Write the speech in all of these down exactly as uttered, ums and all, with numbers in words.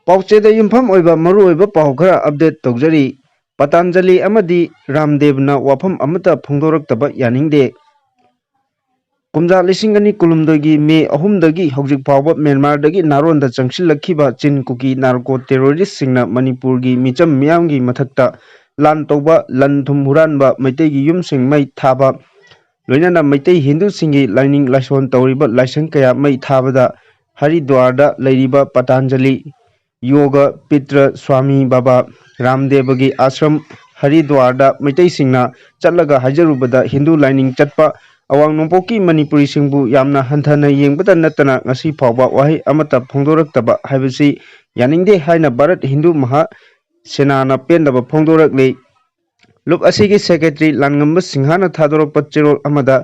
ꯄꯥꯎꯆꯦꯗ ꯌꯨꯝꯐꯝ ꯑꯣꯏꯕ ꯃꯔꯨꯑꯣꯏꯕ ꯄꯥꯎ ꯈꯔ ꯑꯞꯗꯦꯠ ꯇꯧꯖꯔꯤ꯫ ꯄꯇꯥꯟꯖꯂꯤ ꯑꯃꯗꯤ ꯔꯥꯝꯗꯦꯕꯅ ꯋꯥꯐꯝ ꯑꯃꯠꯇ ꯐꯣꯡꯗꯣꯔꯛꯇꯕ ꯌꯥꯅꯤꯡꯗꯦ꯫ ꯀꯨꯝꯖꯥ ꯂꯤꯁꯤꯡ ꯑꯅꯤ ꯀꯨꯟꯍꯨꯝꯗꯣꯏꯒꯤ ꯃꯦ ꯑꯍꯨꯝꯗꯒꯤ ꯍꯧꯖꯤꯛ ꯐꯥꯎꯕ ꯃ꯭ꯌꯥꯟꯃꯥꯔꯗꯒꯤ ꯅꯥꯔꯣꯟꯗ ꯆꯪꯁꯤꯜꯂꯛꯈꯤꯕ ꯆꯤꯟ ꯀꯨꯀꯤ ꯅꯥꯔꯀꯣ ꯇꯦꯔꯣꯔꯤꯁꯁꯤꯡꯅ ꯃꯅꯤꯄꯨꯔꯒꯤ ꯃꯤꯆꯝ ꯃꯤꯌꯥꯝꯒꯤ ꯃꯊꯛꯇ ꯂꯥꯟ ꯇꯧꯕ, ꯂꯟ ꯊꯨꯝ ꯍꯨꯔꯥꯟꯕ, ꯃꯩꯇꯩꯒꯤ ꯌꯨꯝꯁꯤꯡ ꯃꯩ ꯊꯥꯕ, ꯂꯣꯏꯅꯅ ꯃꯩꯇꯩ ꯍꯤꯟꯗꯨꯁꯤꯡꯒꯤ ꯂꯥꯏꯅꯤꯡ ꯂꯥꯏꯁꯣꯟ ꯇꯧꯔꯤꯕ ꯂꯥꯏꯁꯪ ꯀꯌꯥ ꯃꯩ ꯊꯥꯕꯗ ꯍꯔꯤꯗ꯭ꯋꯥꯔꯗ ꯂꯩꯔꯤꯕ ꯄꯇꯥꯟꯖꯂꯤ ꯌꯣꯒ ꯄꯤꯇ꯭ꯔ ꯁ꯭ꯋꯥꯃꯤ ꯕꯕꯥ ꯔꯥꯝꯗꯦꯕꯒꯤ ꯑꯥꯁ꯭ꯔꯝ ꯍꯔꯤꯗ꯭ꯋꯥꯔꯗ ꯃꯩꯇꯩꯁꯤꯡꯅ ꯆꯠꯂꯒ ꯍꯥꯏꯖꯔꯨꯕꯗ ꯍꯤꯟꯗꯨ ꯂꯥꯏꯅꯤꯡ ꯆꯠꯄ ꯑꯋꯥꯡ ꯅꯣꯡꯄꯣꯛꯀꯤ ꯃꯅꯤꯄꯨꯔꯤꯁꯤꯡꯕꯨ ꯌꯥꯝꯅ ꯍꯟꯊꯅ ꯌꯦꯡꯕꯇ ꯅꯠꯇꯅ ꯉꯁꯤ ꯐꯥꯎꯕ ꯋꯥꯍꯩ ꯑꯃꯠꯇ ꯐꯣꯡꯗꯣꯔꯛꯇꯕ ꯍꯥꯏꯕꯁꯤ ꯌꯥꯅꯤꯡꯗꯦ ꯍꯥꯏꯅ ꯚꯥꯔꯠ ꯍꯤꯟꯗꯨ ꯃꯍꯥ ꯁꯦꯅꯥꯅ ꯄꯦꯟꯗꯕ ꯐꯣꯡꯗꯣꯔꯛꯂꯤ꯫ ꯂꯨꯞ ꯑꯁꯤꯒꯤ ꯁꯦꯀ꯭ꯔꯦꯇꯔꯤ ꯂꯥꯟꯉꯝꯕ ꯁꯤꯡꯍꯅ ꯊꯥꯗꯣꯔꯛꯄ ꯆꯦꯔꯣꯜ ꯑꯃꯗ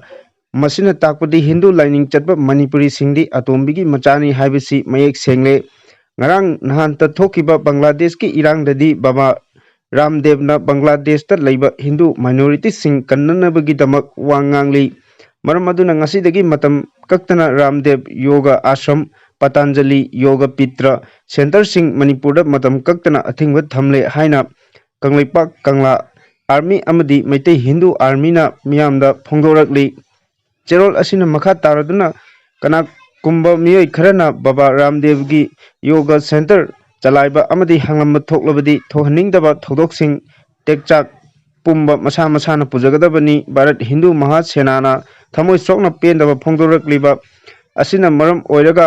ꯃꯁꯤꯅ ꯇꯥꯛꯄꯗꯤ ꯍꯤꯟꯗꯨ ꯂꯥꯏꯅꯤꯡ ꯆꯠꯄ ꯃꯅꯤꯄꯨꯔꯤꯁꯤꯡꯗꯤ ꯑꯇꯣꯝꯕꯤꯒꯤ ꯃꯆꯥꯅꯤ ꯍꯥꯏꯕꯁꯤ ꯃꯌꯦꯛ ꯁꯦꯡꯂꯦ꯫ ꯉꯔꯥꯡ ꯅꯍꯥꯟꯇ ꯊꯣꯛꯈꯤꯕ ꯕꯪꯒ꯭ꯂꯥꯗꯦꯁꯀꯤ ꯏꯔꯥꯡꯗꯗꯤ ꯕꯕꯥ ꯔꯥꯝꯗꯦꯕꯅ ꯕꯪꯒ꯭ꯂꯥꯗꯦꯁꯇ ꯂꯩꯕ ꯍꯤꯟꯗꯨ ꯃꯥꯏꯅꯣꯔꯤꯇꯤꯁꯤꯡ ꯀꯟꯅꯅꯕꯒꯤꯗꯃꯛ ꯋꯥ ꯉꯥꯡꯂꯤ꯫ ꯃꯔꯝ ꯑꯗꯨꯅ ꯉꯁꯤꯗꯒꯤ ꯃꯇꯝ ꯀꯛꯇꯅ ꯔꯥꯝꯗꯦꯕ ꯌꯣꯒ ꯑꯥꯁ꯭ꯔꯝ, ꯄꯇꯥꯟꯖꯂꯤ ꯌꯣꯒ ꯄꯤꯇ꯭ꯔ ꯁꯦꯟꯇꯔꯁꯤꯡ ꯃꯅꯤꯄꯨꯔꯗ ꯃꯇꯝ ꯀꯛꯇꯅ ꯑꯊꯤꯡꯕ ꯊꯝꯂꯦ ꯍꯥꯏꯅ ꯀꯪꯂꯩꯄꯥꯛ ꯀꯪꯂꯥ ꯑꯥꯔꯃꯤ ꯑꯃꯗꯤ ꯃꯩꯇꯩ ꯍꯤꯟꯗꯨ ꯑꯥꯔꯃꯤꯅ ꯃꯤꯌꯥꯝꯗ ꯐꯣꯡꯗꯣꯔꯛꯂꯤ꯫ ꯆꯦꯔꯣꯜ ꯑꯁꯤꯅ ꯃꯈꯥ ꯇꯥꯔꯗꯨꯅ ꯀꯅꯥꯒꯨꯝꯕ ꯃꯤꯑꯣꯏ ꯈꯔꯅ ꯕꯕꯥ ꯔꯥꯝꯗꯦꯕꯒꯤ ꯌꯣꯒ ꯁꯦꯟꯇꯔ ꯆꯂꯥꯏꯕ ꯑꯃꯗꯤ ꯍꯪꯂꯝꯕ ꯊꯣꯛꯂꯕꯗꯤ ꯊꯣꯛꯍꯟꯅꯤꯡꯗꯕ ꯊꯧꯗꯣꯛꯁꯤꯡ ꯇꯦꯛꯆꯥꯛ ꯄꯨꯝꯕ ꯃꯁꯥ ꯃꯁꯥꯅ ꯄꯨꯖꯒꯗꯕꯅꯤ꯫ ꯚꯥꯔꯠ ꯍꯤꯟꯗꯨ ꯃꯍꯥꯁꯦꯅꯥꯅ ꯊꯃꯣꯏ ꯁꯣꯛꯅ ꯄꯦꯟꯗꯕ ꯐꯣꯡꯗꯣꯔꯛꯂꯤꯕ ꯑꯁꯤꯅ ꯃꯔꯝ ꯑꯣꯏꯔꯒ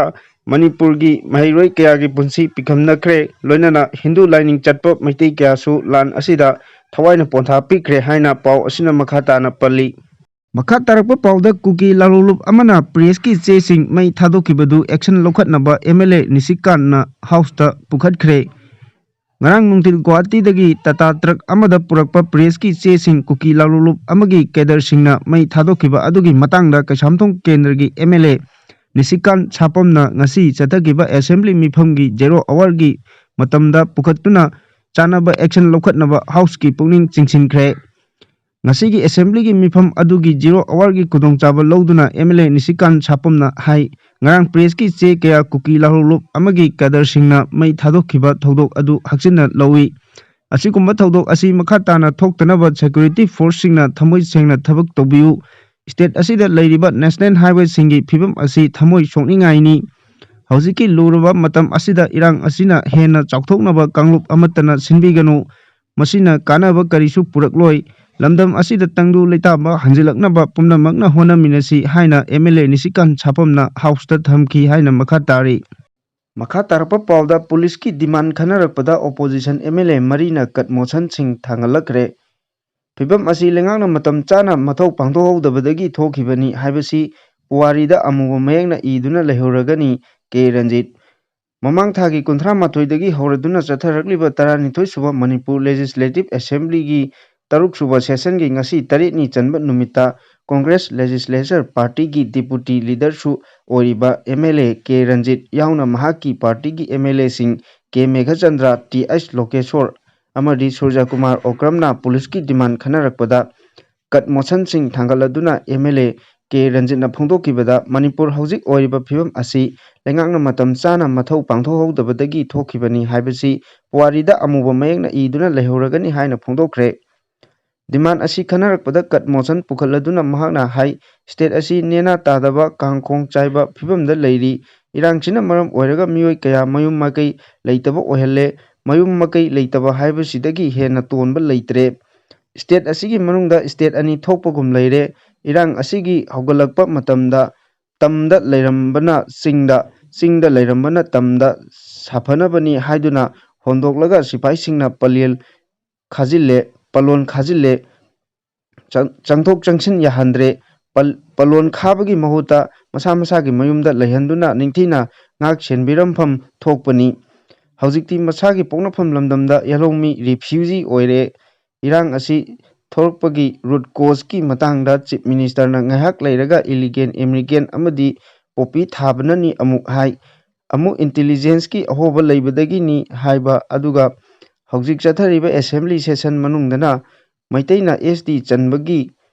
ꯃꯅꯤꯄꯨꯔꯒꯤ ꯃꯍꯩꯔꯣꯏ ꯀꯌꯥꯒꯤ ꯄꯨꯟꯁꯤ ꯄꯤꯈꯝꯅꯈ꯭ꯔꯦ꯫ ꯂꯣꯏꯅꯅ ꯍꯤꯟꯗꯨ ꯂꯥꯏꯅꯤꯡ ꯆꯠꯄ ꯃꯩꯇꯩ ꯀꯌꯥꯁꯨ ꯂꯥꯟ ꯑꯁꯤꯗ ꯊꯋꯥꯏꯅ ꯄꯣꯟꯊꯥ ꯄꯤꯈ꯭ꯔꯦ ꯍꯥꯏꯅ ꯄꯥꯎ ꯑꯁꯤꯅ ꯃꯈꯥ ꯇꯥꯅ ꯄꯜꯂꯤ꯫ ꯃꯈꯥ ꯇꯥꯔꯛꯄ ꯄꯥꯎꯗ ꯀꯨꯀꯤ ꯂꯥꯂꯣꯡꯂꯨꯞ ꯑꯃꯅ ꯄ꯭ꯔꯦꯁꯀꯤ ꯆꯦꯁꯤꯡ ꯃꯩ ꯊꯥꯗꯣꯛꯈꯤꯕꯗꯨ ꯑꯦꯛꯁꯟ ꯂꯧꯈꯠꯅꯕ ꯑꯦꯝ ꯑꯦꯜ ꯑꯦ ꯅꯤꯁꯤꯀꯥꯟꯅ ꯍꯥꯎꯁꯇ ꯄꯨꯈꯠꯈ꯭ꯔꯦ꯫ ꯉꯔꯥꯡ ꯅꯨꯡꯊꯤꯜ ꯒꯨꯋꯥꯍꯥꯇꯤꯗꯒꯤ ꯇꯥꯇꯥ ꯇ꯭ꯔꯛ ꯑꯃꯗ ꯄꯨꯔꯛꯄ ꯄ꯭ꯔꯦꯁꯀꯤ ꯆꯦꯁꯤꯡ ꯀꯨꯀꯤ ꯂꯥꯂꯣꯡꯂꯨꯞ ꯑꯃꯒꯤ ꯀꯦꯗꯔꯁꯤꯡꯅ ꯃꯩ ꯊꯥꯗꯣꯛꯈꯤꯕ ꯑꯗꯨꯒꯤ ꯃꯇꯥꯡꯗ ꯀꯩꯁꯥꯝꯊꯣꯡ ꯀꯦꯟꯗ꯭ꯔꯒꯤ ꯑꯦꯝ ꯑꯦꯜ ꯑꯦ ꯅꯤꯁꯤꯀꯥꯟ ꯁꯥꯄꯝꯅ ꯉꯁꯤ ꯆꯠꯊꯈꯤꯕ ꯑꯦꯁꯦꯝꯕ꯭ꯂꯤ ꯃꯤꯐꯝꯒꯤ ꯖꯦꯔꯣ ꯑꯋꯥꯔꯒꯤ ꯃꯇꯝꯗ ꯄꯨꯈꯠꯇꯨꯅ ꯆꯥꯅꯕ ꯑꯦꯛꯁꯟ ꯂꯧꯈꯠꯅꯕ ꯍꯥꯎꯁꯀꯤ ꯄꯨꯛꯅꯤꯡ ꯆꯤꯡꯁꯤꯟꯈ꯭ꯔꯦ꯫ ꯉꯁꯤꯒꯤ ꯑꯦꯁꯦꯝꯕ꯭ꯂꯤꯒꯤ ꯃꯤꯐꯝ ꯑꯗꯨꯒꯤ ꯖꯤꯔꯣ ꯑꯋꯥꯔꯒꯤ ꯈꯨꯗꯣꯡꯆꯥꯕ ꯂꯧꯗꯨꯅ ꯑꯦꯝ ꯑꯦꯜ ꯑꯦ ꯅꯤꯁꯤꯀꯥꯟ ꯁꯥꯄꯝꯅ ꯍꯥꯏ, ꯉꯔꯥꯡ ꯄ꯭ꯔꯦꯁꯀꯤ ꯆꯦ ꯀꯌꯥ ꯀꯨꯀꯤ ꯂꯥꯂꯣꯡ ꯑꯃꯒꯤ ꯀꯦꯗꯔꯁꯤꯡꯅ ꯃꯩ ꯊꯥꯗꯣꯛꯈꯤꯕ ꯊꯧꯗꯣꯛ ꯑꯗꯨ ꯍꯛꯆꯤꯟꯅ ꯂꯧꯏ꯫ ꯑꯁꯤꯒꯨꯝꯕ ꯊꯧꯗꯣꯛ ꯑꯁꯤ ꯃꯈꯥ ꯇꯥꯅ ꯊꯣꯛꯇꯅꯕ ꯁꯦꯀ꯭ꯌꯨꯔꯤꯇꯤ ꯐꯣꯔꯁꯁꯤꯡꯅ ꯊꯃꯣꯏ ꯁꯦꯡꯅ ꯊꯕꯛ ꯇꯧꯕꯤꯌꯨ꯫ ꯁ꯭ꯇꯦꯠ ꯑꯁꯤꯗ ꯂꯩꯔꯤꯕ ꯅꯦꯁꯅꯦꯜ ꯍꯥꯏꯋꯦꯁꯤꯡꯒꯤ ꯐꯤꯕꯝ ꯑꯁꯤ ꯊꯃꯣꯏ ꯁꯣꯛꯅꯤꯡꯉꯥꯏꯅꯤ꯫ ꯍꯧꯖꯤꯛꯀꯤ ꯂꯨꯔꯕ ꯃꯇꯝ ꯑꯁꯤꯗ ꯏꯔꯥꯡ ꯑꯁꯤꯅ ꯍꯦꯟꯅ ꯆꯥꯎꯊꯣꯛꯅꯕ ꯀꯥꯡꯂꯨꯞ ꯑꯃꯠꯇꯅ ꯁꯤꯟꯕꯤꯒꯅꯨ꯫ ꯃꯁꯤꯅ ꯀꯥꯟꯅꯕ ꯀꯔꯤꯁꯨ ꯄꯨꯔꯛꯂꯣꯏ꯫ ꯂꯝꯗꯝ ꯑꯁꯤꯗ ꯇꯪꯗꯨ ꯂꯩꯇꯥꯕ ꯍꯟꯖꯤꯜꯂꯛꯅꯕ ꯄꯨꯝꯅꯃꯛꯅ ꯍꯣꯠꯅꯃꯤꯟꯅꯁꯤ ꯍꯥꯏꯅ ꯑꯦꯝ ꯑꯦꯜ ꯑꯦ ꯅꯤꯁꯤꯀꯥꯟ ꯁꯥꯄꯝꯅ ꯍꯥꯎꯁꯇ ꯊꯝꯈꯤ ꯍꯥꯏꯅ ꯃꯈꯥ ꯇꯥꯔꯤ꯫ ꯃꯈꯥ ꯇꯥꯔꯛꯄ ꯄꯥꯎꯗ ꯄꯨꯂꯤꯁꯀꯤ ꯗꯤꯃꯥꯟ ꯈꯟꯅꯔꯛꯄꯗ ꯑꯣꯄꯣꯖꯤꯁꯟ ꯑꯦꯝ ꯑꯦꯜ ꯑꯦ ꯃꯔꯤꯅ ꯀꯠ ꯃꯣꯁꯟꯁꯤꯡ ꯊꯥꯡꯒꯠꯂꯛꯈ꯭ꯔꯦ꯫ ꯐꯤꯕꯝ ꯑꯁꯤ ꯂꯩꯉꯥꯛꯅ ꯃꯇꯝ ꯆꯥꯅ ꯃꯊꯧ ꯄꯥꯡꯊꯣꯛꯍꯧꯗꯕꯗꯒꯤ ꯊꯣꯛꯈꯤꯕꯅꯤ ꯍꯥꯏꯕꯁꯤ ꯄꯨꯋꯥꯔꯤꯗ ꯑꯃꯨꯕ ꯃꯌꯦꯛꯅ ꯏꯗꯨꯅ ꯂꯩꯍꯧꯔꯒꯅꯤ꯫ ꯀꯦ ꯔꯟꯖꯤꯠ꯫ ꯃꯃꯥꯡ ꯊꯥꯒꯤ ꯀꯨꯟꯊ꯭ꯔꯥ ꯃꯥꯊꯣꯏꯗꯒꯤ ꯍꯧꯔꯗꯨꯅ ꯆꯠꯊꯔꯛꯂꯤꯕ ꯇꯔꯥꯅꯤꯊꯣꯏ ꯁꯨꯕ ꯃꯅꯤꯄꯨꯔ ꯂꯦꯖꯤꯁꯂꯦꯇꯤꯚ ꯑꯦꯁꯦꯝꯕ꯭ꯂꯤꯒꯤ ꯇꯔꯨꯛ ꯁꯨꯕ ꯁꯦꯁꯟꯒꯤ ꯉꯁꯤ ꯇꯔꯦꯠꯅꯤ ꯆꯟꯕ ꯅꯨꯃꯤꯠꯇ ꯀꯣꯡꯒ꯭ꯔꯦꯁ ꯂꯦꯖꯤꯁꯂꯦꯆꯔ ꯄꯥꯔꯇꯤꯒꯤ ꯗꯤꯄꯨꯇꯤ ꯂꯤꯗꯔꯁꯨ ꯑꯣꯏꯔꯤꯕ M L A K Ranjit ꯌꯥꯎꯅ ꯃꯍꯥꯛꯀꯤ ꯄꯥꯔꯇꯤꯒꯤ ꯑꯦꯝ ꯑꯦꯜ ꯑꯦꯁꯤꯡ K Meghachandra, T H Lokeshore ꯑꯃꯗꯤ ꯁꯨꯔꯖꯀꯨꯃꯥꯔ ꯑꯣꯀ꯭ꯔꯝꯅ ꯄꯨꯂꯤꯁꯀꯤ ꯗꯤꯃꯥꯟ ꯈꯟꯅꯔꯛꯄꯗ ꯀꯠ ꯃꯣꯁꯟꯁꯤꯡ ꯊꯥꯡꯒꯠꯂꯗꯨꯅ ꯑꯦꯝ ꯑꯦꯜ ꯑꯦ ꯀꯦ ꯔꯟꯖꯤꯠꯅ ꯐꯣꯡꯗꯣꯛꯈꯤꯕꯗ, ꯃꯅꯤꯄꯨꯔ ꯍꯧꯖꯤꯛ ꯑꯣꯏꯔꯤꯕ ꯐꯤꯕꯝ ꯑꯁꯤ ꯂꯩꯉꯥꯛꯅ ꯃꯇꯝ ꯆꯥꯅ ꯃꯊꯧ ꯄꯥꯡꯊꯣꯛꯍꯧꯗꯕꯗꯒꯤ ꯊꯣꯛꯈꯤꯕꯅꯤ ꯍꯥꯏꯕꯁꯤ ꯄꯨꯋꯥꯔꯤꯗ ꯑꯃꯨꯕ ꯃꯌꯦꯛꯅ ꯏꯗꯨꯅ ꯂꯩꯍꯧꯔꯒꯅꯤ ꯍꯥꯏꯅ ꯐꯣꯡꯗꯣꯛꯈ꯭ꯔꯦ꯫ ꯗꯤꯃꯥꯟ ꯑꯁꯤ ꯈꯟꯅꯔꯛꯄꯗ ꯀꯠ ꯃꯣꯁꯟ ꯄꯨꯈꯠꯂꯗꯨꯅ ꯃꯍꯥꯛꯅ ꯍꯥꯏ, ꯁ꯭ꯇꯦꯠ ꯑꯁꯤ ꯅꯦꯅꯥ ꯇꯥꯗꯕ, ꯀꯥꯡꯈꯣꯡ ꯆꯥꯏꯕ ꯐꯤꯕꯝꯗ ꯂꯩꯔꯤ꯫ ꯏꯔꯥꯡꯁꯤꯅ ꯃꯔꯝ ꯑꯣꯏꯔꯒ ꯃꯤꯑꯣꯏ ꯀꯌꯥ ꯃꯌꯨꯝ ꯃꯀꯩ ꯂꯩꯇꯕ ꯑꯣꯏꯍꯜꯂꯦ꯫ ꯃꯌꯨꯝ ꯃꯀꯩ ꯂꯩꯇꯕ ꯍꯥꯏꯕꯁꯤꯗꯒꯤ ꯍꯦꯟꯅ ꯇꯣꯟꯕ ꯂꯩꯇ꯭ꯔꯦ꯫ ꯁ꯭ꯇꯦꯠ ꯑꯁꯤꯒꯤ ꯃꯅꯨꯡꯗ ꯁ꯭ꯇꯦꯠ ꯑꯅꯤ ꯊꯣꯛꯄꯒꯨꯝ ꯂꯩꯔꯦ꯫ ꯏꯔꯥꯡ ꯑꯁꯤꯒꯤ ꯍꯧꯒꯠꯂꯛꯄ ꯃꯇꯝꯗ ꯇꯝꯗ ꯂꯩꯔꯝꯕꯅ ꯆꯤꯡꯗ, ꯆꯤꯡꯗ ꯂꯩꯔꯝꯕꯅ ꯇꯝꯗ ꯁꯥꯐꯅꯕꯅꯤ ꯍꯥꯏꯗꯨꯅ ꯍꯣꯟꯗꯣꯛꯂꯒ ꯁꯤꯐꯥꯏꯁꯤꯡꯅ ꯄꯂꯦꯜ ꯈꯥꯖꯤꯜꯂꯦ, ꯄꯂꯣꯟ ꯈꯥꯖꯤꯜꯂꯦ, ꯆꯪ-, ꯆꯪꯊꯣꯛ ꯆꯪꯁꯤꯟ ꯌꯥꯍꯟꯗ꯭ꯔꯦ꯫ ꯄꯜ-, ꯄꯂꯣꯟ ꯈꯥꯕꯒꯤ ꯃꯍꯨꯠꯇ ꯃꯁꯥ ꯃꯁꯥꯒꯤ ꯃꯌꯨꯝꯗ ꯂꯩꯍꯟꯗꯨꯅ ꯅꯤꯡꯊꯤꯅ ꯉꯥꯛ ꯁꯦꯟꯕꯤꯔꯝꯐꯝ ꯊꯣꯛꯄꯅꯤ꯫ ꯍꯧꯖꯤꯛꯇꯤ ꯃꯁꯥꯒꯤ ꯄꯣꯛꯅꯐꯝ ꯂꯝꯗꯝꯗ ꯌꯦꯜꯍꯧꯃꯤ ꯔꯤꯐ꯭ꯌꯨꯖꯤ ꯑꯣꯏꯔꯦ꯫ ꯏꯔꯥꯡ ꯑꯁꯤ ꯊꯣꯛꯂꯛꯄꯒꯤ ꯔꯨꯠ ꯀꯣꯖꯀꯤ ꯃꯇꯥꯡꯗ ꯆꯤꯐ ꯃꯤꯅꯤꯁꯇꯔꯅ ꯉꯥꯏꯍꯥꯛ ꯂꯩꯔꯒ ꯏꯂꯤꯒꯦꯟ, ꯑꯦꯃꯦꯔꯤꯀꯦꯟ ꯑꯃꯗꯤ ꯄꯣꯄꯤ ꯊꯥꯕꯅꯅꯤ ꯑꯃꯨꯛ ꯍꯥꯏ꯫ ꯑꯃꯨꯛ ꯏꯟꯇꯦꯂꯤꯖꯦꯟꯁꯀꯤ ꯑꯍꯣꯕ ꯂꯩꯕꯗꯒꯤꯅꯤ ꯍꯥꯏꯕ, ꯑꯗꯨꯒ ꯍꯧꯖꯤꯛ ꯆꯠꯊꯔꯤꯕ ꯑꯦꯁꯦꯝꯕ꯭ꯂꯤ ꯁꯦꯁꯟ ꯃꯅꯨꯡꯗꯅ ꯃꯩꯇꯩꯅ ꯑꯦꯁ ꯇꯤ ꯆꯟꯕꯒꯤ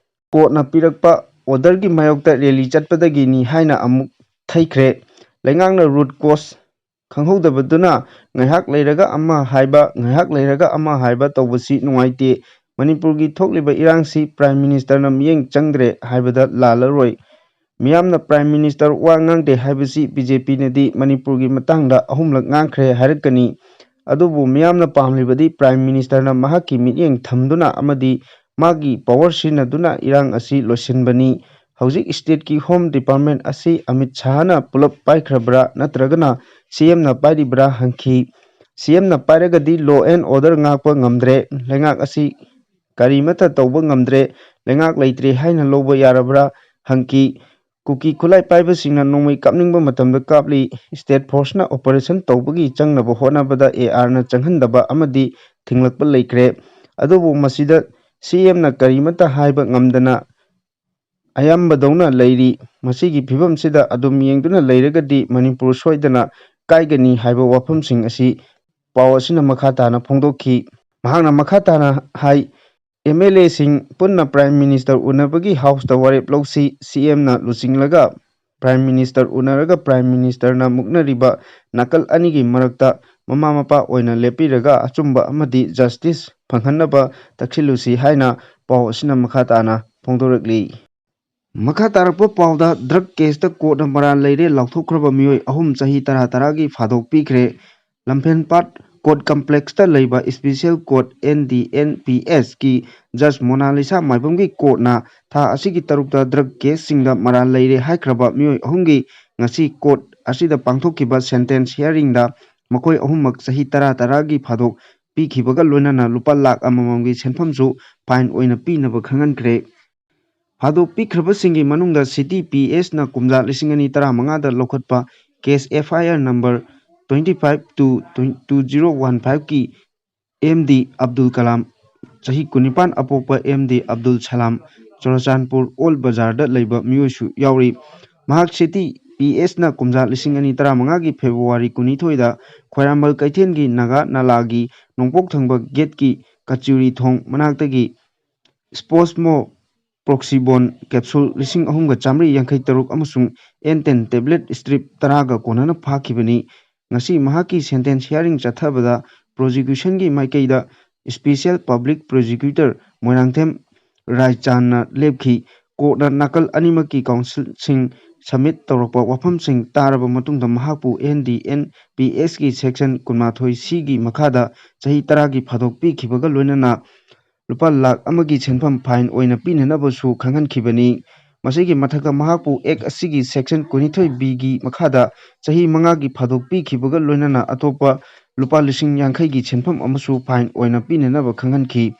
ꯀꯣꯔꯠꯅ ꯄꯤꯔꯛꯄ ꯑꯣꯔꯗꯔꯒꯤ ꯃꯥꯌꯣꯛꯇ ꯔꯦꯂꯤ ꯆꯠꯄꯗꯒꯤꯅꯤ ꯍꯥꯏꯅ ꯑꯃꯨꯛ ꯊꯩꯈ꯭ꯔꯦ꯫ ꯂꯩꯉꯥꯛꯅ root cause ꯈꯪꯍꯧꯗꯕꯗꯨꯅ ꯉꯥꯏꯍꯥꯛ ꯂꯩꯔꯒ ꯑꯃ ꯍꯥꯏꯕ, ꯉꯥꯏꯍꯥꯛ ꯂꯩꯔꯒ ꯑꯃ ꯍꯥꯏꯕ ꯇꯧꯕꯁꯤ ꯅꯨꯡꯉꯥꯏꯇꯦ꯫ ꯃꯅꯤꯄꯨꯔꯒꯤ ꯊꯣꯛꯂꯤꯕ ꯏꯔꯥꯡꯁꯤ Prime Ministerꯅ ꯃꯤꯠꯌꯦꯡ ꯆꯪꯗ꯭ꯔꯦ ꯍꯥꯏꯕꯗ ꯂꯥꯜꯂꯔꯣꯏ꯫ ꯃꯤꯌꯥꯝꯅ Prime Minister ꯋꯥ ꯉꯥꯡꯗꯦ ꯍꯥꯏꯕꯁꯤ BJPꯅꯗꯤ ꯃꯅꯤꯄꯨꯔꯒꯤ ꯃꯇꯥꯡꯗ ꯑꯍꯨꯝꯂꯛ ꯉꯥꯡꯈ꯭ꯔꯦ ꯍꯥꯏꯔꯛꯀꯅꯤ꯫ ꯑꯗꯨꯕꯨ ꯃꯤꯌꯥꯝꯅ ꯄꯥꯝꯂꯤꯕꯗꯤ Prime Ministerꯅ ꯃꯍꯥꯛꯀꯤ ꯃꯤꯠꯌꯦꯡ ꯊꯝꯗꯨꯅ ꯑꯃꯗꯤ ꯃꯥꯒꯤ power ꯁꯤꯖꯤꯟꯅꯗꯨꯅ ꯏꯔꯥꯡ ꯑꯁꯤ ꯂꯣꯏꯁꯤꯟꯕꯅꯤ꯫ ꯍꯧꯖꯤꯛ stateꯀꯤ Home Department ꯑꯁꯤ ꯑꯃꯤꯠ ꯁꯥꯍꯅ ꯄꯨꯂꯞ ꯄꯥꯏꯈ꯭ꯔꯕ꯭ꯔꯥ ꯅꯠꯇ꯭ꯔꯒꯅ CMꯅ ꯄꯥꯏꯔꯤꯕ꯭ꯔꯥ ꯍꯪꯈꯤ꯫ CMꯅ ꯄꯥꯏꯔꯒꯗꯤ law and order ꯉꯥꯛꯄ ꯉꯝꯗ꯭ꯔꯦ꯫ ꯂꯩꯉꯥꯛ ꯑꯁꯤ ꯀꯔꯤꯃꯠꯇ ꯇꯧꯕ ꯉꯝꯗ꯭ꯔꯦ꯫ ꯂꯩꯉꯥꯛ ꯂꯩꯇ꯭ꯔꯦ ꯍꯥꯏꯅ ꯂꯧꯕ ꯌꯥꯔꯕ꯭ꯔꯥ ꯍꯪꯈꯤ꯫ ꯀꯨꯀꯤ ꯈꯨꯠꯂꯥꯏ ꯄꯥꯏꯕꯁꯤꯡꯅ ꯅꯣꯡꯃꯩ ꯀꯥꯞꯅꯤꯡꯕ ꯃꯇꯝꯗ ꯀꯥꯞꯂꯤ꯫ State Forceꯅ operation ꯇꯧꯕꯒꯤ ꯆꯪꯅꯕ ꯍꯣꯠꯅꯕꯗ ARꯅ ꯆꯪꯍꯟꯗꯕ ꯑꯃꯗꯤ ꯊꯤꯡꯂꯛꯄ ꯂꯩꯈ꯭ꯔꯦ꯫ ꯑꯗꯨꯕꯨ ꯃꯁꯤꯗ CMꯅ ꯀꯔꯤꯃꯠꯇ ꯍꯥꯏꯕ ꯉꯝꯗꯅ ꯑꯌꯥꯝꯕꯗꯧꯅ ꯂꯩꯔꯤ꯫ ꯃꯁꯤꯒꯤ ꯐꯤꯕꯝꯁꯤꯗ ꯑꯗꯨꯝ ꯌꯦꯡꯗꯨꯅ ꯂꯩꯔꯒꯗꯤ ꯃꯅꯤꯄꯨꯔ ꯁꯣꯏꯗꯅ ꯀꯥꯏꯒꯅꯤ ꯍꯥꯏꯕ ꯋꯥꯐꯝꯁꯤꯡ ꯑꯁꯤ ꯄꯥꯎ ꯑꯁꯤꯅ ꯃꯈꯥ ꯇꯥꯅ ꯐꯣꯡꯗꯣꯛꯈꯤ꯫ ꯃꯍꯥꯛꯅ ꯃꯈꯥ ꯇꯥꯅ ꯍꯥꯏ, MLAꯁꯤꯡ ꯄꯨꯟꯅ Prime Minister ꯎꯅꯕꯒꯤ Houseꯇ ꯋꯥꯔꯦꯞ ꯂꯧꯁꯤ꯫ CMꯅ ꯂꯨꯆꯤꯡꯂꯒ Prime Minister ꯎꯅꯔꯒ Prime Ministerꯅ ꯃꯨꯛꯅꯔꯤꯕ ꯅꯥꯀꯜ ꯑꯅꯤꯒꯤ ꯃꯔꯛꯇ ꯃꯃꯥ ꯃꯄꯥ ꯑꯣꯏꯅ ꯂꯦꯞꯄꯤꯔꯒ ꯑꯆꯨꯝꯕ ꯑꯃꯗꯤ justice ꯐꯪꯍꯟꯅꯕ ꯇꯛꯁꯤꯜꯂꯨꯁꯤ ꯍꯥꯏꯅ ꯄꯥꯎ ꯑꯁꯤꯅ ꯃꯈꯥ ꯇꯥꯅ ꯐꯣꯡꯗꯣꯔꯛꯂꯤ꯫ ꯃꯈꯥ ꯇꯥꯔꯛꯄ ꯄꯥꯎꯗ, drug caseꯇ courtꯅ ꯃꯔꯥꯜ ꯂꯩꯔꯦ ꯂꯥꯎꯊꯣꯛꯈ꯭ꯔꯕ ꯃꯤꯑꯣꯏ ꯑꯍꯨꯝ ꯆꯍꯤ ꯇꯔꯥ ꯇꯔꯥꯒꯤ ꯐꯥꯗꯣꯛ ꯄꯤꯈ꯭ꯔꯦ꯫ ꯂꯝꯐꯦꯜꯄꯥꯠ court complexꯇ ꯂꯩꯕ Special Court, NDNPSꯀꯤ Judge ꯃꯣꯅꯥꯂꯤꯁꯥ ꯃꯥꯏꯕꯝꯒꯤ courtꯅ ꯊꯥ ꯑꯁꯤꯒꯤ ꯇꯔꯨꯛꯇ drug caseꯁꯤꯡꯗ ꯃꯔꯥꯜ ꯂꯩꯔꯦ ꯍꯥꯏꯈ꯭ꯔꯕ ꯃꯤꯑꯣꯏ ꯑꯍꯨꯝꯒꯤ ꯉꯁꯤ court ꯑꯁꯤꯗ ꯄꯥꯡꯊꯣꯛꯈꯤꯕ sentence hearingꯗ ꯃꯈꯣꯏ ꯑꯍꯨꯝꯃꯛ ꯆꯍꯤ ꯇꯔꯥ ꯇꯔꯥꯒꯤ ꯐꯥꯗꯣꯛ ꯄꯤꯈꯤꯕꯒ ꯂꯣꯏꯅꯅ ꯂꯨꯄꯥ ꯂꯥꯈ ꯑꯃꯃꯝꯒꯤ ꯁꯦꯟꯐꯝꯁꯨ fine ꯑꯣꯏꯅ ꯄꯤꯅꯕ ꯈꯪꯍꯟꯈ꯭ꯔꯦ꯫ ꯐꯥꯗꯣꯛ ꯄꯤꯈ꯭ꯔꯕꯁꯤꯡꯒꯤ ꯃꯅꯨꯡꯗ City PSꯅ ꯀꯨꯝꯖꯥ ꯂꯤꯁꯤꯡ ꯑꯅꯤ ꯇꯔꯥꯃꯉꯥꯗ ꯂꯧꯈꯠꯄ case FIR number twenty five two two zero one fiveꯀꯤ MD Abdul Kalam, ꯆꯍꯤ ꯀꯨꯟꯅꯤꯄꯥꯟ ꯑꯄꯣꯛꯄ MD ꯑꯕꯗꯨꯜ ꯁꯂꯥꯝ, ꯆꯨꯔꯆꯥꯟꯄꯨꯔ ꯑꯣꯜ ꯕꯖꯥꯔꯗ ꯂꯩꯕ ꯃꯤꯑꯣꯏꯁꯨ ꯌꯥꯎꯔꯤ꯫ ꯃꯍꯥꯛ City PSꯅ ꯀꯨꯝꯖꯥ ꯂꯤꯁꯤꯡ ꯑꯅꯤ ꯇꯔꯥꯃꯉꯥꯒꯤ February ꯀꯨꯟꯅꯤꯊꯣꯏꯗ ꯈ꯭ꯋꯥꯏꯔꯝꯕꯟ ꯀꯩꯊꯦꯜꯒꯤ ꯅꯥꯒꯥ ꯅꯂꯥꯒꯤ ꯅꯣꯡꯄꯣꯛ ꯊꯪꯕ gateꯀꯤ ꯀꯆꯨꯔꯤ ꯊꯣꯡ ꯃꯅꯥꯛꯇꯒꯤ Spasmo proxibone capsule ꯂꯤꯁꯤꯡ ꯑꯍꯨꯝꯒ ꯆꯥꯃꯔꯤ ꯌꯥꯡꯈꯩ ꯇꯔꯨꯛ ꯑꯃꯁꯨꯡ ꯑꯦꯟ ꯇꯦꯟ tablet strip ꯇꯔꯥꯒ ꯀꯣꯟꯅꯅ ꯐꯥꯈꯤꯕꯅꯤ꯫ ꯉꯁꯤ ꯃꯍꯥꯛꯀꯤ sentence hearing ꯆꯠꯊꯕꯗ prosecutionꯒꯤ ꯃꯥꯏꯀꯩꯗ special public prosecutor ꯃꯣꯏꯔꯥꯡꯊꯦꯝ ꯔꯥꯏꯆꯥꯟꯅ ꯂꯦꯞꯈꯤ꯫ Courtꯅ ꯅꯥꯀꯜ ꯑꯅꯤꯃꯛꯀꯤ counselꯁꯤꯡ submit ꯇꯧꯔꯛꯄ ꯋꯥꯐꯝꯁꯤꯡ ꯇꯥꯔꯕ ꯃꯇꯨꯡꯗ ꯃꯍꯥꯛꯄꯨ ꯑꯦꯟ ꯗꯤ ꯑꯦꯟ ꯄꯤ ꯑꯦꯁꯀꯤ section ꯀꯨꯟꯃꯥꯊꯣꯏ ꯁꯤꯒꯤ ꯃꯈꯥꯗ ꯆꯍꯤ ꯇꯔꯥꯒꯤ ꯐꯥꯗꯣꯛ ꯄꯤꯈꯤꯕꯒ ꯂꯣꯏꯅꯅ ꯂꯨꯄꯥ ꯂꯥꯈ ꯑꯃꯒꯤ ꯁꯦꯟꯐꯝ fine ꯑꯣꯏꯅ ꯄꯤꯅꯅꯕꯁꯨ ꯈꯪꯍꯟꯈꯤꯕꯅꯤ꯫ ꯃꯁꯤꯒꯤ ꯃꯊꯛꯇ ꯃꯍꯥꯛꯄꯨ act ꯑꯁꯤꯒꯤ section ꯀꯨꯟꯅꯤꯊꯣꯏ ꯕꯤꯒꯤ ꯃꯈꯥꯗ ꯆꯍꯤ ꯃꯉꯥꯒꯤ ꯐꯥꯗꯣꯛ ꯄꯤꯈꯤꯕꯒ ꯂꯣꯏꯅꯅ ꯑꯇꯣꯞꯄ ꯂꯨꯄꯥ ꯂꯤꯁꯤꯡ ꯌꯥꯡꯈꯩꯒꯤ ꯁꯦꯟꯐꯝ ꯑꯃꯁꯨ fine ꯑꯣꯏꯅ ꯄꯤꯅꯅꯕ ꯈꯪꯍꯟꯈꯤ꯫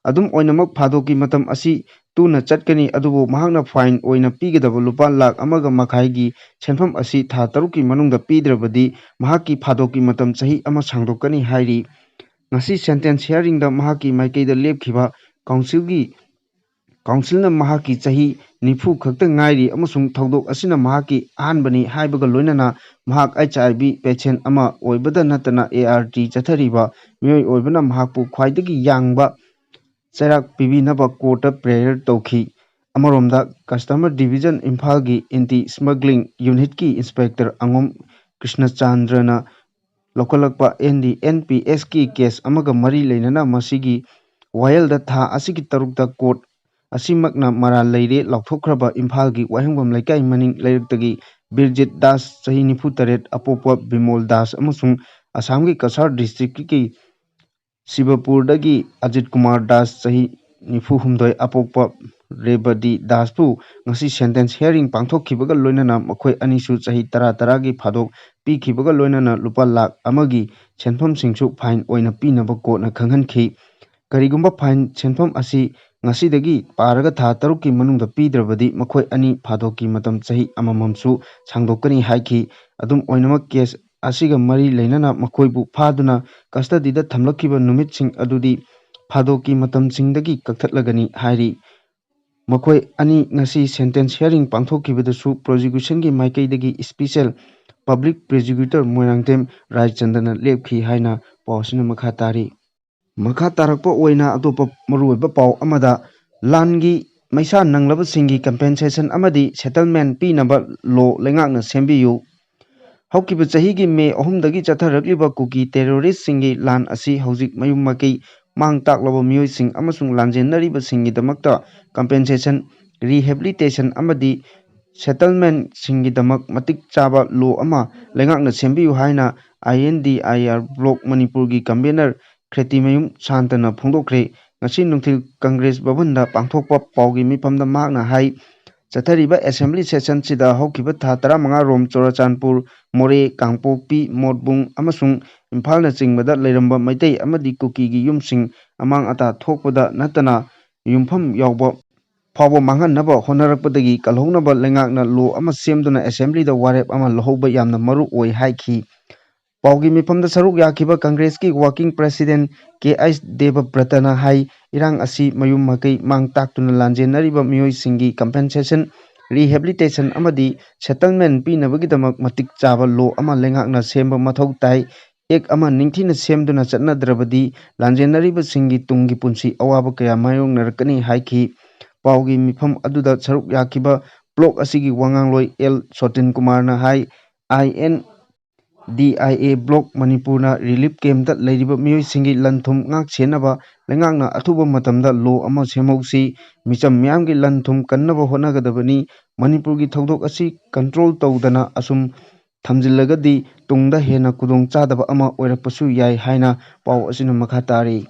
ꯑꯗꯨꯝ ꯑꯣꯏꯅꯃꯛ, ꯐꯥꯗꯣꯛꯀꯤ ꯃꯇꯝ ꯑꯁꯤ ꯇꯨꯅ ꯆꯠꯀꯅꯤ, ꯑꯗꯨꯕꯨ ꯃꯍꯥꯛꯅ fine ꯑꯣꯏꯅ ꯄꯤꯒꯗꯕ ꯂꯨꯄꯥ ꯂꯥꯈ ꯑꯃꯒ ꯃꯈꯥꯏꯒꯤ ꯁꯦꯟꯐꯝ ꯑꯁꯤ ꯊꯥ ꯇꯔꯨꯛꯀꯤ ꯃꯅꯨꯡꯗ ꯄꯤꯗ꯭ꯔꯕꯗꯤ ꯃꯍꯥꯛꯀꯤ ꯐꯥꯗꯣꯛꯀꯤ ꯃꯇꯝ ꯆꯍꯤ ꯑꯃ ꯁꯥꯡꯗꯣꯛꯀꯅꯤ ꯍꯥꯏꯔꯤ꯫ ꯉꯁꯤ sentence hearingꯗ ꯃꯍꯥꯛꯀꯤ ꯃꯥꯏꯀꯩꯗ ꯂꯦꯞꯈꯤꯕ counselꯒꯤ, counselꯅ ꯃꯍꯥꯛꯀꯤ ꯆꯍꯤ ꯅꯤꯐꯨ ꯈꯛꯇ ꯉꯥꯏꯔꯤ ꯑꯃꯁꯨꯡ ꯊꯧꯗꯣꯛ ꯑꯁꯤꯅ ꯃꯍꯥꯛꯀꯤ ꯑꯍꯥꯟꯕꯅꯤ ꯍꯥꯏꯕꯒ ꯂꯣꯏꯅꯅ ꯃꯍꯥꯛ H I V patient ꯑꯃ ꯑꯣꯏꯕꯗ ꯅꯠꯇꯅ A R T ꯆꯠꯊꯔꯤꯕ ꯃꯤꯑꯣꯏ ꯑꯣꯏꯕꯅ ꯃꯍꯥꯛꯄꯨ ꯈ꯭ꯋꯥꯏꯗꯒꯤ ꯌꯥꯡꯕ ꯆꯩꯔꯥꯛ ꯄꯤꯕꯤꯅꯕ courtꯇ prayer ꯇꯧꯈꯤ꯫ ꯑꯃꯔꯣꯝꯗ, Customs Division ꯏꯝꯐꯥꯜꯒꯤ Anti Smuggling Unitꯀꯤ inspector ꯑꯉꯣꯝ ꯀ꯭ꯔꯤꯁꯅꯆꯥꯟꯗ꯭ꯔꯅ ꯂꯧꯈꯠꯂꯛꯄ N D N P Sꯀꯤ case ꯑꯃꯒ ꯃꯔꯤ ꯂꯩꯅꯅ ꯃꯁꯤꯒꯤ ꯋꯥꯌꯦꯜꯗ ꯊꯥ ꯑꯁꯤꯒꯤ ꯇꯔꯨꯛꯇ court ꯑꯁꯤꯃꯛꯅ ꯃꯔꯥꯜ ꯂꯩꯔꯦ ꯂꯥꯎꯊꯣꯛꯈ꯭ꯔꯕ ꯏꯝꯐꯥꯜꯒꯤ ꯋꯥꯍꯦꯡꯕꯝ ꯂꯩꯀꯥꯏ ꯃꯅꯤꯡ ꯂꯩꯔꯛꯇꯒꯤ ꯕꯤꯔꯖꯤꯠ ꯗꯥꯁ, ꯆꯍꯤ ꯅꯤꯐꯨ ꯇꯔꯦꯠ, ꯑꯄꯣꯛꯄ ꯕꯤꯃꯣꯜ ꯗꯥꯁ ꯑꯃꯁꯨꯡ ꯑꯁꯥꯝꯒꯤ ꯀꯁꯥꯔ districtꯀꯤ ꯁꯤꯕꯄꯨꯔꯗꯒꯤ ꯑꯖꯤꯠ ꯀꯨꯃꯥꯔ ꯗꯥꯁ, ꯆꯍꯤ ꯅꯤꯐꯨ ꯍꯨꯝꯗꯣꯏ, ꯑꯄꯣꯛꯄ ꯔꯦꯕꯗꯤ ꯗꯥꯁꯄꯨ ꯉꯁꯤ sentence hearing ꯄꯥꯡꯊꯣꯛꯈꯤꯕꯒ ꯂꯣꯏꯅꯅ ꯃꯈꯣꯏ ꯑꯅꯤꯁꯨ ꯆꯍꯤ ꯇꯔꯥ ꯇꯔꯥꯒꯤ ꯐꯥꯗꯣꯛ ꯄꯤꯈꯤꯕꯒ ꯂꯣꯏꯅꯅ ꯂꯨꯄꯥ ꯂꯥꯈ ꯑꯃꯒꯤ ꯁꯦꯟꯐꯝꯁꯤꯡꯁꯨ fine ꯑꯣꯏꯅ ꯄꯤꯅꯕ courtꯅ ꯈꯪꯍꯟꯈꯤ꯫ ꯀꯔꯤꯒꯨꯝꯕ fine ꯁꯦꯟꯐꯝ ꯑꯁꯤ ꯉꯁꯤꯗꯒꯤ ꯄꯥꯔꯒ ꯊꯥ ꯇꯔꯨꯛꯀꯤ ꯃꯅꯨꯡꯗ ꯄꯤꯗ꯭ꯔꯕꯗꯤ ꯃꯈꯣꯏ ꯑꯅꯤ ꯐꯥꯗꯣꯛꯀꯤ ꯃꯇꯝ ꯆꯍꯤ ꯑꯃꯃꯝꯁꯨ ꯁꯥꯡꯗꯣꯛꯀꯅꯤ ꯍꯥꯏꯈꯤ꯫ ꯑꯗꯨꯝ ꯑꯣꯏꯅꯃꯛ, case ꯑꯁꯤꯒ ꯃꯔꯤ ꯂꯩꯅꯅ ꯃꯈꯣꯏꯕꯨ ꯐꯥꯗꯨꯅ custodyꯗ ꯊꯝꯂꯛꯈꯤꯕ ꯅꯨꯃꯤꯠꯁꯤꯡ ꯑꯗꯨꯗꯤ ꯐꯥꯗꯣꯛꯀꯤ ꯃꯇꯝꯁꯤꯡꯗꯒꯤ ꯀꯛꯊꯠꯂꯒꯅꯤ ꯍꯥꯏꯔꯤ꯫ ꯃꯈꯣꯏ ꯑꯅꯤ ꯉꯁꯤ sentence hearing ꯄꯥꯡꯊꯣꯛꯈꯤꯕꯗꯁꯨ prosecutionꯒꯤ ꯃꯥꯏꯀꯩꯗꯒꯤ special public prosecutor ꯃꯣꯏꯔꯥꯡꯊꯦꯝ ꯔꯥꯏꯆꯟꯗ꯭ꯔꯅ ꯂꯦꯞꯈꯤ ꯍꯥꯏꯅ ꯄꯥꯎ ꯑꯁꯤꯅ ꯃꯈꯥ ꯇꯥꯔꯤ꯫ ꯃꯈꯥ ꯇꯥꯔꯛꯄ ꯑꯣꯏꯅ ꯑꯇꯣꯞꯄ ꯃꯔꯨꯑꯣꯏꯕ ꯄꯥꯎ ꯑꯃꯗ, ꯂꯥꯟꯒꯤ ꯃꯩꯁꯥ ꯅꯪꯂꯕꯁꯤꯡꯒꯤ compensation ꯑꯃꯗꯤ settlement ꯄꯤꯅꯕ law ꯂꯩꯉꯥꯛꯅ ꯁꯦꯝꯕꯤꯌꯨ꯫ ꯍꯧꯈꯤꯕ ꯆꯍꯤꯒꯤ ꯃꯦ ꯑꯍꯨꯝꯗꯒꯤ ꯆꯠꯊꯔꯛꯂꯤꯕ ꯀꯨꯀꯤ terroristꯁꯤꯡꯒꯤ ꯂꯥꯟ ꯑꯁꯤ ꯍꯧꯖꯤꯛ ꯃꯌꯨꯝ ꯃꯀꯩ ꯃꯥꯡ ꯇꯥꯛꯂꯕ ꯃꯤꯑꯣꯏꯁꯤꯡ ꯑꯃꯁꯨꯡ ꯂꯥꯟꯖꯦꯟꯅꯔꯤꯕꯁꯤꯡꯒꯤꯗꯃꯛꯇ compensation, rehabilitation ꯑꯃꯗꯤ settlementꯁꯤꯡꯒꯤꯗꯃꯛ ꯃꯇꯤꯛ ꯆꯥꯕ law ꯑꯃ ꯂꯩꯉꯥꯛꯅ ꯁꯦꯝꯕꯤꯌꯨ ꯍꯥꯏꯅ I N D I R block ꯃꯅꯤꯄꯨꯔꯒꯤ convener ꯈ꯭ꯔꯦꯇꯤꯃꯌꯨꯝ ꯁꯥꯟꯇꯅ ꯐꯣꯡꯗꯣꯛꯈ꯭ꯔꯦ꯫ ꯉꯁꯤ ꯅꯨꯡꯊꯤꯜ ꯀꯪꯒ꯭ꯔꯦꯁ ꯚꯕꯟꯗ ꯄꯥꯡꯊꯣꯛꯄ ꯄꯥꯎꯒꯤ ꯃꯤꯐꯝꯗ ꯃꯍꯥꯛꯅ ꯍꯥꯏ, ꯆꯠꯊꯔꯤꯕ assembly sessionꯁꯤꯗ ꯍꯧꯈꯤꯕ ꯊꯥ ꯇꯔꯥꯃꯉꯥ ꯔꯣꯝ ꯆꯨꯔꯆꯥꯟꯄꯨꯔ, ꯃꯣꯔꯦ, ꯀꯥꯡꯄꯣꯛꯄꯤ, ꯃꯣꯠꯕꯨꯡ ꯑꯃꯁꯨꯡ ꯏꯝꯐꯥꯜꯅꯆꯤꯡꯕꯗ ꯂꯩꯔꯝꯕ ꯃꯩꯇꯩ ꯑꯃꯗꯤ ꯀꯨꯀꯤꯒꯤ ꯌꯨꯝꯁꯤꯡ ꯑꯃꯥꯡ ꯑꯇꯥ ꯊꯣꯛꯄꯗ ꯅꯠꯇꯅ ꯌꯨꯝꯐꯝ ꯌꯥꯎꯕ ꯐꯥꯎꯕ ꯃꯥꯡꯍꯟꯅꯕ ꯍꯣꯠꯅꯔꯛꯄꯗꯒꯤ ꯀꯜꯍꯧꯅꯕ ꯂꯩꯉꯥꯛꯅ law ꯑꯃ ꯁꯦꯝꯗꯨꯅ assemblyꯗ ꯋꯥꯔꯦꯞ ꯑꯃ ꯂꯧꯍꯧꯕ ꯌꯥꯝꯅ ꯃꯔꯨ ꯑꯣꯏ ꯍꯥꯏꯈꯤ꯫ ꯄꯥꯎꯒꯤ ꯃꯤꯐꯝꯗ ꯁꯔꯨꯛ ꯌꯥꯈꯤꯕ ꯀꯪꯒ꯭ꯔꯦꯁꯀꯤ working president K H ꯗꯦꯕꯕ꯭ꯔꯇꯅ ꯍꯥꯏ, ꯏꯔꯥꯡ ꯑꯁꯤ ꯃꯌꯨꯝ ꯃꯀꯩ ꯃꯥꯡ ꯇꯥꯛꯇꯨꯅ ꯂꯥꯟꯖꯦꯟꯅꯔꯤꯕ ꯃꯤꯑꯣꯏꯁꯤꯡꯒꯤ compensation, rehabilitation ꯑꯃꯗꯤ settlement ꯄꯤꯅꯕꯒꯤꯗꯃꯛ ꯃꯇꯤꯛ ꯆꯥꯕ law ꯑꯃ ꯂꯩꯉꯥꯛꯅ ꯁꯦꯝꯕ ꯃꯊꯧ ꯇꯥꯏ꯫ Act ꯑꯃ ꯅꯤꯡꯊꯤꯅ ꯁꯦꯝꯗꯨꯅ ꯆꯠꯅꯗ꯭ꯔꯕꯗꯤ ꯂꯥꯟꯖꯦꯟꯅꯔꯤꯕꯁꯤꯡꯒꯤ ꯇꯨꯡꯒꯤ ꯄꯨꯟꯁꯤ ꯑꯋꯥꯕ ꯀꯌꯥ ꯃꯥꯌꯣꯛꯅꯔꯛꯀꯅꯤ ꯍꯥꯏꯈꯤ꯫ ꯄꯥꯎꯒꯤ ꯃꯤꯐꯝ ꯑꯗꯨꯗ ꯁꯔꯨꯛ ꯌꯥꯈꯤꯕ block ꯑꯁꯤꯒꯤ ꯋꯥꯉꯥꯡꯂꯣꯏ ꯑꯦꯜ ꯁꯣꯇꯤꯟ ꯀꯨꯃꯥꯔꯅ ꯍꯥꯏ, I N D I A block ꯃꯅꯤꯄꯨꯔꯅ relief campꯇ ꯂꯩꯔꯤꯕ ꯃꯤꯑꯣꯏꯁꯤꯡꯒꯤ ꯂꯟ ꯊꯨꯝ ꯉꯥꯛ ꯁꯦꯟꯅꯕ ꯂꯩꯉꯥꯛꯅ ꯑꯊꯨꯕ ꯃꯇꯝꯗ law ꯑꯃ ꯁꯦꯝꯍꯧꯁꯤ꯫ ꯃꯤꯆꯝ ꯃꯤꯌꯥꯝꯒꯤ ꯂꯟ ꯊꯨꯝ ꯀꯟꯅꯕ ꯍꯣꯠꯅꯒꯗꯕꯅꯤ꯫ ꯃꯅꯤꯄꯨꯔꯒꯤ ꯊꯧꯗꯣꯛ ꯑꯁꯤ control ꯇꯧꯗꯅ ꯑꯁꯨꯝ ꯊꯝꯖꯤꯜꯂꯒꯗꯤ ꯇꯨꯡꯗ ꯍꯦꯟꯅ ꯈꯨꯗꯣꯡ ꯆꯥꯗꯕ ꯑꯃ ꯑꯣꯏꯔꯛꯄꯁꯨ ꯌꯥꯏ ꯍꯥꯏꯅ ꯄꯥꯎ ꯑꯁꯤꯅ ꯃꯈꯥ ꯇꯥꯔꯤ꯫